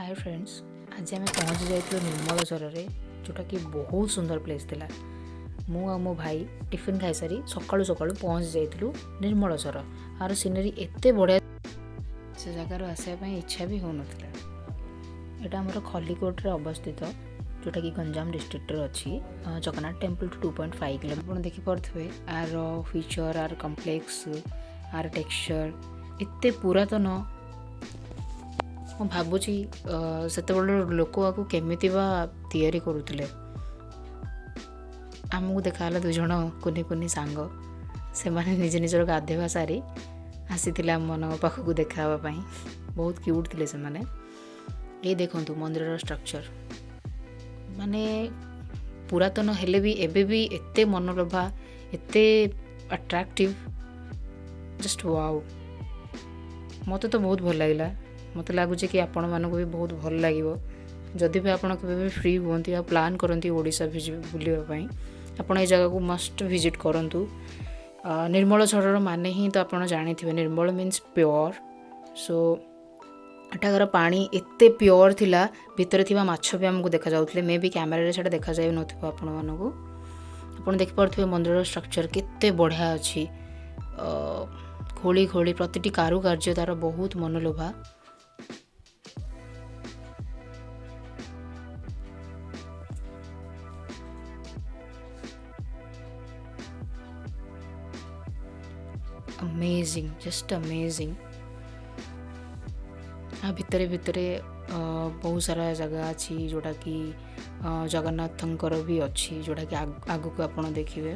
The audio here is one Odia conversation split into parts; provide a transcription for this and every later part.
ହାଏ ଫ୍ରେଣ୍ଡସ୍, ଆଜି ଆମେ ପହଞ୍ଚି ଯାଇଥିଲୁ ନିର୍ମଳଝରରେ, ଯେଉଁଟାକି ବହୁତ ସୁନ୍ଦର ପ୍ଲେସ୍ ଥିଲା। ମୁଁ ଆଉ ମୋ ଭାଇ ଟିଫିନ୍ ଖାଇସାରି ସକାଳୁ ସକାଳୁ ପହଞ୍ଚି ଯାଇଥିଲୁ ନିର୍ମଳଝର। ଆର ସିନେରୀ ଏତେ ବଢ଼ିଆ, ସେ ଜାଗାରୁ ଆସିବା ପାଇଁ ଇଚ୍ଛା ବି ହେଉନଥିଲା। ଏଇଟା ଆମର ଖଲିକୋଟରେ ଅବସ୍ଥିତ, ଯେଉଁଟାକି ଗଞ୍ଜାମ ଡିଷ୍ଟ୍ରିକ୍ଟରେ ଅଛି। Jagannath temple to 2.5 kilometre. ଆପଣ ଦେଖିପାରୁଥିବେ ଆର ଫିଚର୍, ଆର କମ୍ପ୍ଲେକ୍ସ, ଆର ଟେକ୍ସଚର୍ ଏତେ ପୁରାତନ। ମୁଁ ଭାବୁଛି ସେତେବେଳର ଲୋକ ଆକୁ କେମିତି ବା ତିଆରି କରୁଥିଲେ। ଆମକୁ ଦେଖାହେଲା ଦୁଇଜଣ କୁନି କୁନି ସାଙ୍ଗ, ସେମାନେ ନିଜ ନିଜର ଗାଧୋଇବା ସାରି ଆସିଥିଲେ ଆମମାନଙ୍କ ପାଖକୁ ଦେଖା ହେବା ପାଇଁ। ବହୁତ କ୍ୟୁଟ୍ ଥିଲେ ସେମାନେ। ଏଇ ଦେଖନ୍ତୁ ମନ୍ଦିରର ଷ୍ଟ୍ରକ୍ଚର୍, ମାନେ ପୁରାତନ ହେଲେ ବି ଏବେ ବି ଏତେ ମନୋଲୋଭା, ଏତେ ଆଟ୍ରାକ୍ଟିଭ୍, ଜଷ୍ଟ ୱାଓ। ମୋତେ ତ ବହୁତ ଭଲ ଲାଗିଲା। ମୋତେ ଲାଗୁଛି କି ଆପଣମାନଙ୍କୁ ବି ବହୁତ ଭଲ ଲାଗିବ। ଯଦି ବି ଆପଣ କେବେ ବି ଫ୍ରି ହୁଅନ୍ତି ଆଉ ପ୍ଲାନ୍ କରନ୍ତି ଓଡ଼ିଶା ବୁଲିବା ପାଇଁ, ଆପଣ ଏ ଜାଗାକୁ ମଷ୍ଟ ଭିଜିଟ୍ କରନ୍ତୁ। ନିର୍ମଳ ଝରର ମାନେ ହିଁ ତ ଆପଣ ଜାଣିଥିବେ, ନିର୍ମଳ ମିନ୍ସ ପିଓର। ସୋ ଏଠାକାର ପାଣି ଏତେ ପିଓର ଥିଲା, ଭିତରେ ଥିବା ମାଛ ବି ଆମକୁ ଦେଖାଯାଉଥିଲେ। ମେ ବି କ୍ୟାମେରାରେ ସେଇଟା ଦେଖାଯାଉନଥିବ ଆପଣମାନଙ୍କୁ। ଆପଣ ଦେଖିପାରୁଥିବେ ମନ୍ଦିରର ଷ୍ଟ୍ରକ୍ଚର୍ କେତେ ବଢ଼ିଆ ଅଛି। ଖୋଳି ଖୋଳି ପ୍ରତିଟି କାରୁକାର୍ଯ୍ୟ ତା'ର ବହୁତ ମନୋଲୋଭା। Amazing, just amazing. ଆ ଭିତରେ ଭିତରେ ବହୁତ ସାରା ଜାଗା ଅଛି, ଯେଉଁଟାକି ଜଗନ୍ନାଥଙ୍କର ବି ଅଛି, ଯେଉଁଟାକି ଆଗକୁ ଆପଣ ଦେଖିବେ।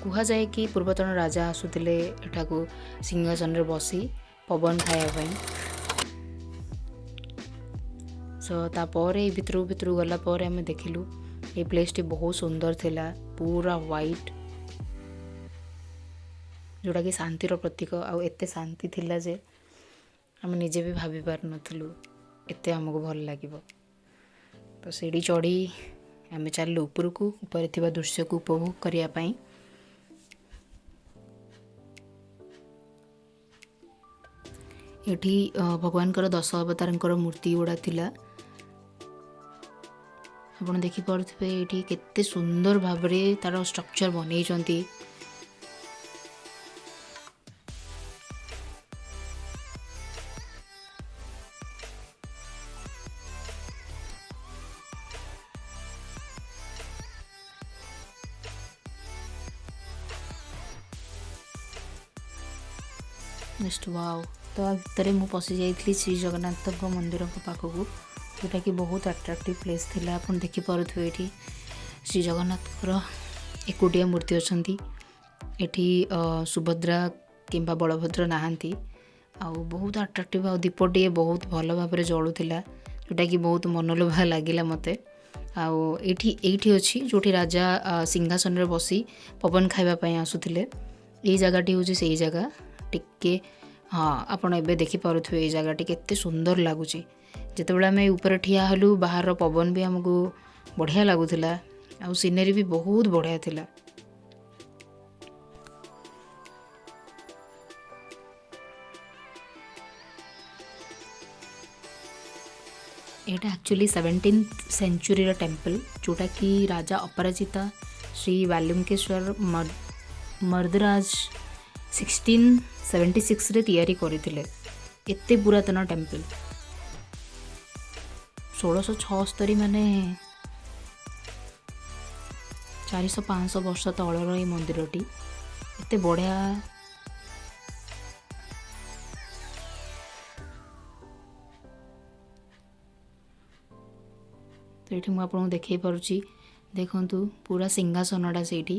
କୁହାଯାଏ କି ପୂର୍ବତନ ରାଜା ଆସୁଥିଲେ ଏଠାକୁ ସିଂହାସନରେ ବସି ପବନ ଖାଇବା ପାଇଁ। ସୋ ତାପରେ ଏଇ ଭିତରକୁ ଭିତରକୁ ଗଲା ପରେ ଆମେ ଦେଖିଲୁ ଏଇ ପ୍ଲେସ୍ଟି ବହୁତ ସୁନ୍ଦର ଥିଲା, ପୁରା ହ୍ୱାଇଟ୍, ଯେଉଁଟାକି ଶାନ୍ତିର ପ୍ରତୀକ। ଆଉ ଏତେ ଶାନ୍ତି ଥିଲା ଯେ ଆମେ ନିଜେ ବି ଭାବି ପାରୁନଥିଲୁ ଏତେ ଆମକୁ ଭଲ ଲାଗିବ। ତ ସିଢ଼ି ଚଢ଼ି ଆମେ ଚାଲିଲୁ ଉପରକୁ, ଉପରେ ଥିବା ଦୃଶ୍ୟକୁ ଉପଭୋଗ କରିବା ପାଇଁ। ଏଠି ଭଗବାନଙ୍କର ଦଶ ଅବତାରଙ୍କର ମୂର୍ତ୍ତି ଗୁଡ଼ା ଥିଲା। ଆପଣ ଦେଖିପାରୁଥିବେ ଏଠି କେତେ ସୁନ୍ଦର ଭାବରେ ତାର ଷ୍ଟ୍ରକ୍ଚର୍ ବନେଇଛନ୍ତି। Just wow. ତ ଆ ଭିତରେ ମୁଁ ପଶି ଯାଇଥିଲି ଶ୍ରୀ ଜଗନ୍ନାଥଙ୍କ ମନ୍ଦିରଙ୍କ ପାଖକୁ, ଯେଉଁଟାକି ବହୁତ ଆଟ୍ରାକ୍ଟିଭ୍ ପ୍ଲେସ୍ ଥିଲା। ଆପଣ ଦେଖିପାରୁଥିବେ ଏଠି ଶ୍ରୀ ଜଗନ୍ନାଥଙ୍କର ଏକୁଟିଆ ମୂର୍ତ୍ତି ଅଛନ୍ତି। ଏଠି ସୁଭଦ୍ରା କିମ୍ବା ବଳଭଦ୍ର ନାହାନ୍ତି। ଆଉ ବହୁତ ଆଟ୍ରାକ୍ଟିଭ୍, ଆଉ ଦୀପଟିଏ ବହୁତ ଭଲ ଭାବରେ ଜଳୁଥିଲା, ଯେଉଁଟାକି ବହୁତ ମନୋଲୋଭା ଲାଗିଲା ମୋତେ। ଆଉ ଏଇଠି ଅଛି ଯେଉଁଠି ରାଜା ସିଂହାସନରେ ବସି ପବନ ଖାଇବା ପାଇଁ ଆସୁଥିଲେ। ଏଇ ଜାଗାଟି ହେଉଛି ସେଇ ଜାଗା। ଟିକେ ହଁ, ଆପଣ ଏବେ ଦେଖିପାରୁଥିବେ ଏଇ ଜାଗାଟି କେତେ ସୁନ୍ଦର ଲାଗୁଛି। ଯେତେବେଳେ ଆମେ ଉପରେ ଠିଆ ହେଲୁ, ବାହାରର ପବନ ବି ଆମକୁ ବଢ଼ିଆ ଲାଗୁଥିଲା, ଆଉ ସିନେରୀ ବି ବହୁତ ବଢ଼ିଆ ଥିଲା। ଏଇଟା ଆକ୍ଚୁଆଲି 17th ସେଞ୍ଚୁରୀର ଟେମ୍ପଲ୍, ଯେଉଁଟାକି ରାଜା ଅପରାଜିତା ଶ୍ରୀ ବାଲୁଙ୍କେଶ୍ୱର ମର୍ଦ୍ଦରାଜ 1676ରେ ତିଆରି କରିଥିଲେ। ଏତେ ପୁରାତନ ଟେମ୍ପଲ୍, 1676, ମାନେ 400-500 ବର୍ଷ ତଳର ଏଇ ମନ୍ଦିରଟି ଏତେ ବଢ଼ିଆ। ତ ଏଇଠି ମୁଁ ଆପଣଙ୍କୁ ଦେଖେଇ ପାରୁଛି, ଦେଖନ୍ତୁ ପୁରା ସିଂହାସନଟା ସେଇଠି।